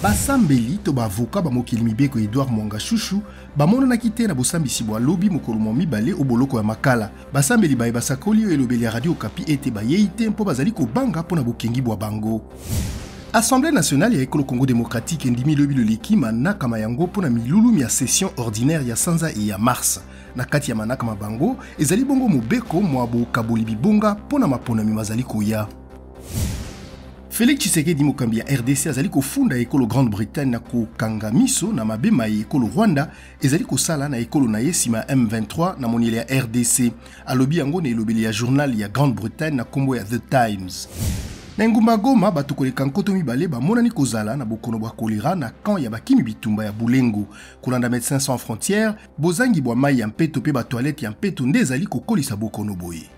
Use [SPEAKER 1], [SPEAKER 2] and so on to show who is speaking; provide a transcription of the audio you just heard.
[SPEAKER 1] Basambeli to ba avocat ba mokeli mibeko Edouard Mwangachuchu bamonanaki te na bosambisi bwa lobi mokolo mwa mibale o boloko ya Makala. Basambeli baye basakoli o elobeli ya Radio Okapi ete bayei te mpo bazali kobanga mpo na bokengi bwa bango. Assemblée nationale ya ekolo Congo démocratique endimi lobi loleki manaka ma yango mpo na milulu mya session ordinaire ya sanza ya mars. Na kati ya manaka ma bango ezali bongo mobeko mwa bokaboli bibonga mpo na maponami mazali koya. Félix Tshisekedi mokambi ya RDC azali kofunda ekolo Grande-Bretagne na kokanga miso na mabe maye ekolo Rwanda ezali kosala na ekolo na ye nsima ya M23 na moniele ya RDC. Alobi yango na elobeli ya journal ya Grande-Bretagne na nkombo ya The Times. Na engumba Goma, bato koleka 2000 bamonani kozala na bokono bwa kolera na camp ya bakimi bitumba ya Bulengo. Kolanda Médecins Sans Frontières, bozangi bwa mai ya mpeto mpe ba toilette ya mpeto nde ezali kokolisa bokono boye.